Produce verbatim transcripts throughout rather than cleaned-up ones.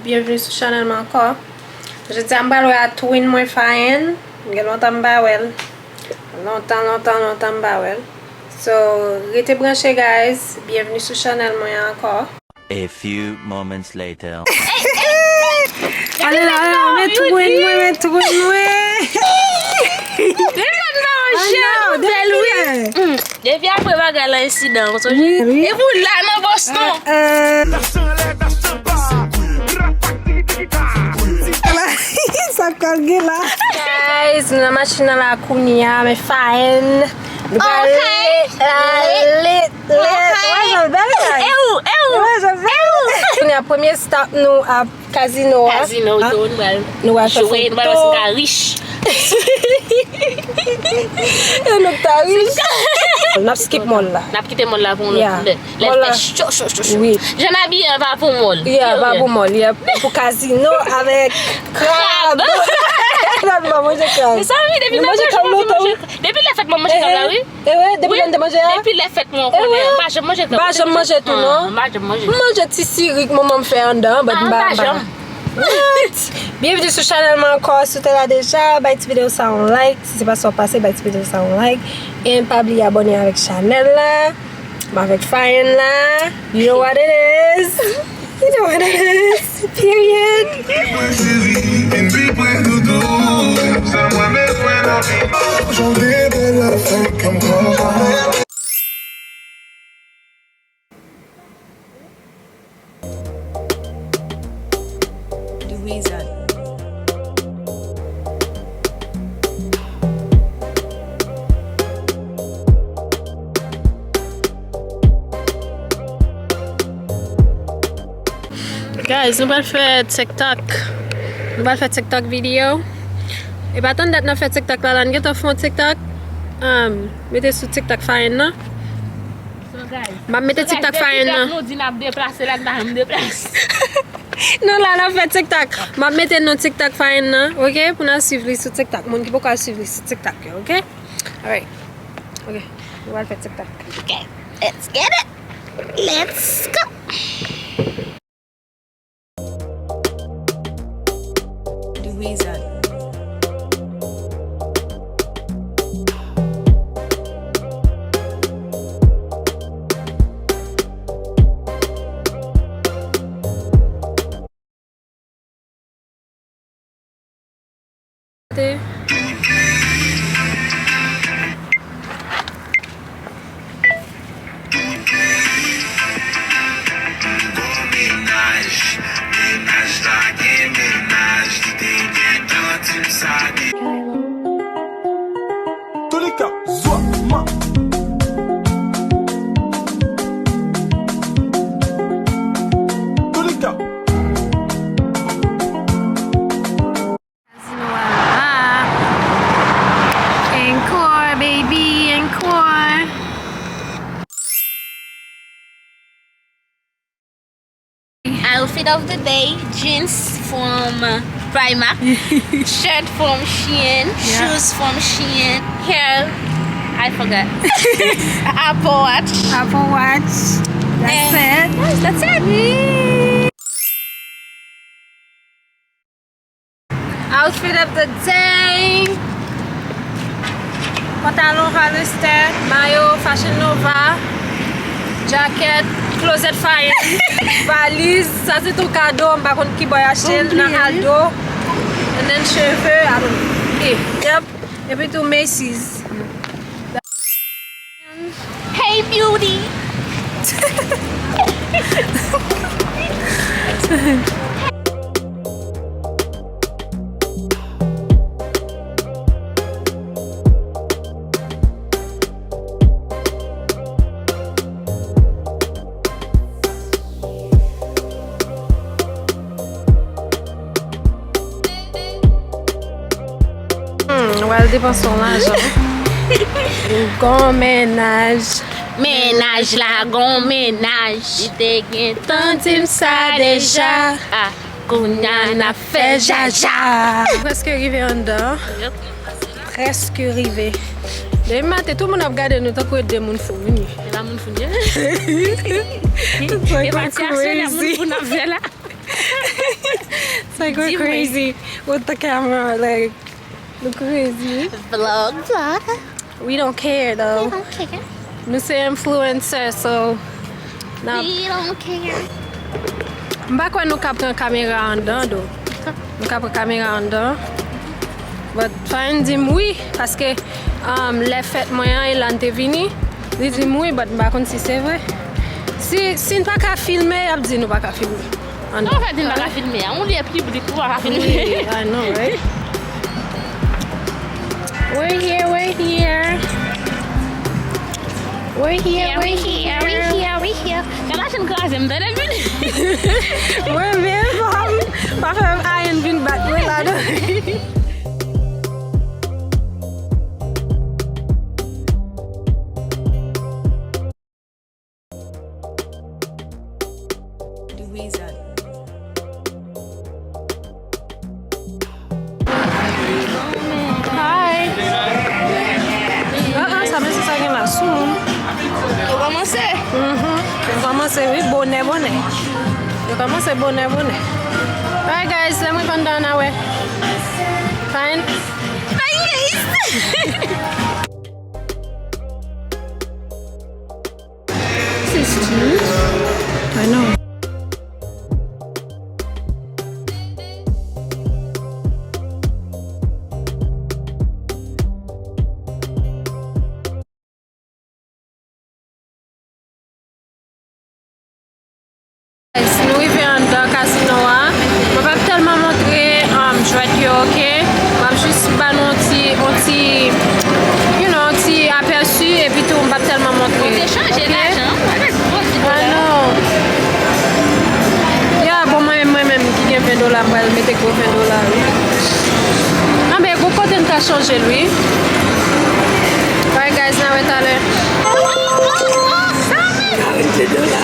Byenvni sou chanèl mwen ankò. Jodi a m pral wè a twin mwen Fayen. Gen lontan m pa wè l. Lontan, lontan, lontan m pa wè l. So, rete branche, guys. Byenvni sou chanèl mwen ankò. A few moments later. Ale la, ale la, men twin mwen, men twin mwen. Depi lè nou pa wè, chè, nou bèl, wi. Depi apre bagay la ensidan, ou sonje? Wi, wi. Epi w la nan Boston. Sa k pral gen la? Guys, nou nan machin nan la kounye a, men Fayen. Nou pral lit, la lit, lit. Ou wè jan l bèl, guys? E ou, e ou, e ou. Kounye a, premye stop nou ap Kazino a. Kazino, wi, tou, nou pral jwe, nou pral wè si nou ka rich. E nou ta rich. N ap skip mall la. N ap kite mall la pou yon lòt lè. Lè l fè cho, cho, cho, cho. Jan n abiye an pa pou mall. Yeah, pa pou mall. Yeah, pou kazino avèk krab. Krab. Mwen manje krab. Mezanmi, depi manje krab lontan, wi. Depi lè fèt mwen manje krab la, wi. E wi, depi lè n te manje a? Depi lè fèt mwen, ou konnen, m pa janm manje krab. M pa janm manje tou, non. M pa janm manje. M manje ti sirik manman m fè anndan, but m pa, m pa. What? Byenvni sou chanèl mwen ankò, si w te la deja, bay ti videyo sa yon like, si se pa sa w pase, bay ti videyo sa yon like, and pa bliye abòne avèk chanèl la, m avèk Fayen la, you know what it is. You know what it is. Period. Guys, nou pral fè TikTok. Nou pral fè TikTok video. E pa tann dat n ap fè TikTok la, la n gentan fè yon TikTok. Um, mete sou TikTok Fayen nan. M ap mete TikTok Fayen nan. Nou di n ap deplase la, n pa janm deplase. Nou la, n ap fè TikTok. M ap mete non TikTok Fayen nan, ok? Pou n al swiv li sou TikTok. Moun ki poko al swiv li sou TikTok yo, ok? Alright. Ok. Nou pral fè TikTok. Ok. Let's get it. Let's go. Tolika, zwa, man. Tolika. Kazino a la. Encore, baby, encore. Outfit of the day, jeans from Primark, shirt from Shein, yeah, shoes from Shein, hair, I forgot. Apple Watch. Apple Watch. That's it. Yes, that's it. Outfit of the day. Pantalon Hollister, mayo Fashion Nova, jacket Closet Fayen, valiz, sa se tou kado, m pa konn ki bò y achte l, nan Aldo. And then cheve, I don't know. Eh, yep. Epi tou Macy's. Hey beauty. Hmm, w al depanse yon lajan. Gon mennaj. Mennaj la, gon mennaj. Li te gentan di m sa deja. Ah, kounya n ap fè jaja. Prèske rive anndan. Yep. Prèske rive. Depi maten, tout moun ap gade nou tankou e de moun fou vini. E pa moun fou, non. E pa ti aswè la moun fou n ap fè la. It's like we're crazy with the camera, like, look crazy. Vlog, vlog. We don't care though. We don't care. Nou se influencer, so n ap... We don't care. M pa kwè nou ka pran kamera anndan, though. Nou ka pran kamera anndan. But Fine di m wi, paske, um, lè fèt mwen an, Elan te vini. Li di m wi, but m pa konn si se vre. Si, si n pa ka filme, y ap di nou pa ka filme. Anndan. Sa w fè di n pa ka filme a? On lye piblik, ou pa ka filme. Wi, I know, right? We're here, we're here. We're here, we're here, we're here, we're here. Kadachen kraze m, tande vini. Mwen menm, pa fè m ayen vin bat mwen ladan. Hi. Ah, ah, sa mesye sa gen la sou moun. Yo kòmanse. Mhm. Yo kòmanse, wi, bonè, bonè. Yo kòmanse bonè, bonè. Alright, guys, lè mwen konn dan a wè. Fine. Hi, guys. This is cute. I know. Guys, nou rive anndan kazino a. Mwen p ap tèlman montre, um, jwèt yo, oke? M ap jis ba nou yon ti, yon ti, you know, yon ti apèsi, epi tou, m p ap tèlman montre. Ou te chanje lajan, ou pa t gwo ti dola. Ah, non. Ya, bon, mwen, mwen menm ki gen ven dola, m pral mete gwo ven dola, wi. Anben, gwo kote n ka chanje l, wi. Alright, guys, n a wè talè. Karannde dola.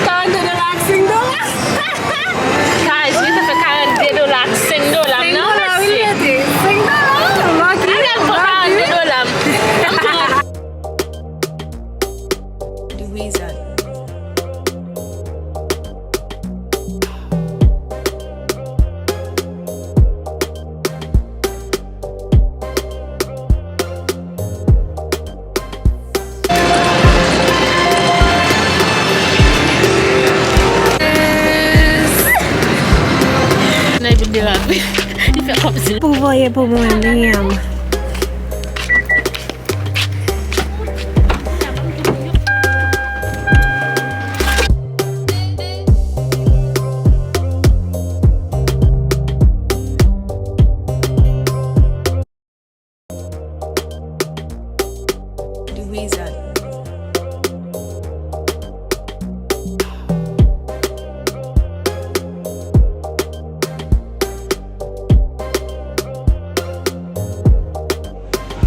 Karannde dola ak senk dola. Guys, li te fè karannde dola ak senk dola. Senk dola, wi, li rete. Senk dola. Lucky, lucky. Karannde dola. The reason. Nan vin derape. Li fè kòmsi. Pou voye pou mwen, Liam.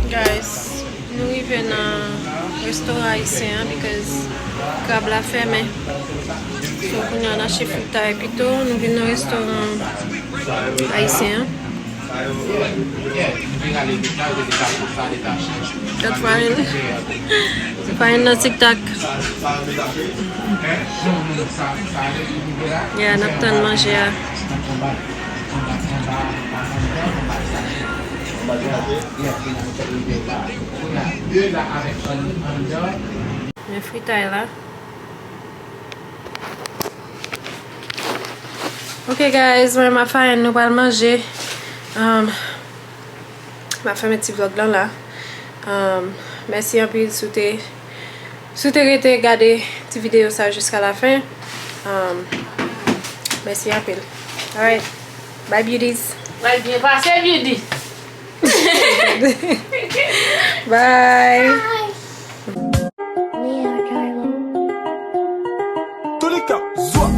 Guys, nou rive nan restoran ayisyen an because krab la fèmen. So, kounye a n achte fritay pito, nou vin nan restoran ayisyen an. Dat farin. Farin nan TikTok. Yeah, n ap tann manje a. Men fritay la. Ok guys, mwen m ak Fayen nou pral manje. Um, m ap fèmen ti vlog lan la. Um, mèsi anpil si w te, si w te rete gade ti videyo sa jiska la fen. Um, mèsi anpil. Alright. Bye beauties. Bye, byen pase, beauty. Bye. Tolika, zwa.